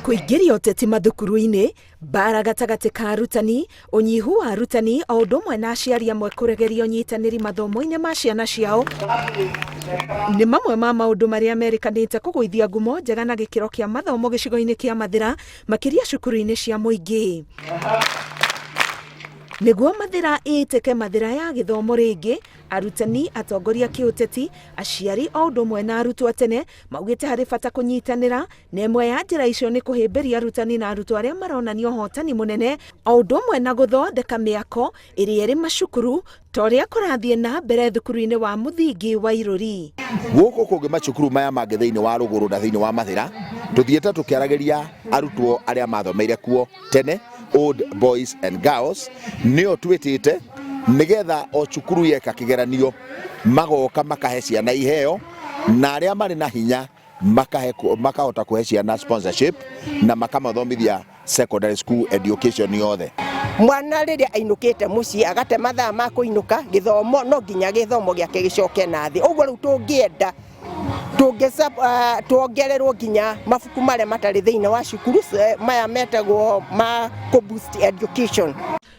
Kũingĩria ũteti mathukuru-inĩ, mbara gatagatĩ ka arutani, ũnyihu wa arutani o ũndũ ũmwe na aciari amwe kũregeria ũnyitanĩri mathomo-inĩ ma ciana ciao nĩ mamwe ma maũndũ marĩa merĩkanĩte kũgũithia ngumo njega na gĩkĩro kĩa mathomo gĩcigo-inĩ kĩa Mathĩra, makĩria cukuru-inĩ cia mũingĩ. Nĩguo Mathĩra ĩĩtĩke Mathĩra ya gĩthomo rĩngĩ, arutani, atongoria kĩũteti, aciari o ũndũ ũmwe na arutwo a tene maugĩte harĩ bata kũnyitanĩra, na ĩmwe ya njĩra icio nĩ kũhĩmbĩria arutani na arutwo arĩa maronania ũhotani mũnene o ũndũ ũmwe na gũthondeka mĩako ĩrĩa ĩrĩ macukuru ta ũrĩa kũrathiĩ na mbere thukuru-inĩ wa mũthingi wa Irũri. Gũkũ kũngĩ macukuru maya mangĩ thĩinĩ wa Rũgũrũ na thĩinĩ wa Mathĩra, tũthiĩte tũkĩaragĩria arutwo arĩa mathomeire kuo tene, old boys and girls, nĩo twĩtĩte nĩgetha o cukuru yeka kĩgeranio magoka makahe ciana iheo, na arĩa marĩ na hinya makahe, makahota kũhe ciana sponsorship na makamathomithia secondary school education yothe. Mwana rĩrĩa ainũkĩte mũciĩ agate mathaa ma kũinũka gĩthomo, no nginya gĩthomo gĩake gĩcoke na thĩ. Ũguo rĩu tũngĩenda tuongererwo nginya mabuku marĩa matarĩ thĩinĩ wa cukuru, maya metagwo ma kũ boost education.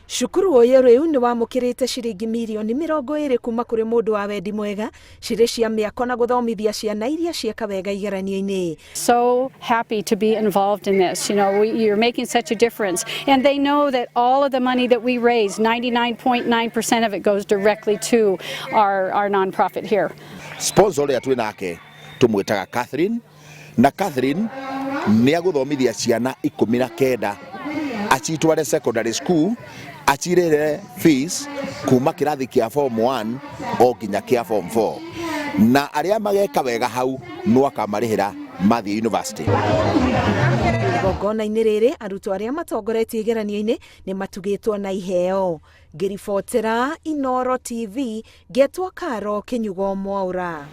Cukuru ũyũ rĩu nĩ wamũkĩrĩte ciringi mirioni 20 kuma kũrĩ mũndũ wa wendi mwega cirĩ cia mĩako na gũthomithia ciana iria cieka wega igeranio-inĩ. So happy to be involved in this. You're making such a difference. And they know that all of the money that we raise, 99.9% of it goes directly to our nonprofit here. Sponsor ũrĩa twĩ nake tũmwĩtaga Catherine, na Catherine nĩ agũthomithia ciana 19 acitware secondary school, acirĩre fees kuma kĩrathi kĩa form 1 o nginya kĩa form 4, na arĩa mageka wega hau no akamarĩhĩra mathiĩ university. Igongona-inĩ rĩrĩ, arutwo arĩa matongoretie igeranio-inĩ nĩ matugĩtwo na iheo. Ngĩribotera Inooro TV, ngetwo Karo Kĩnyugo Mwaura.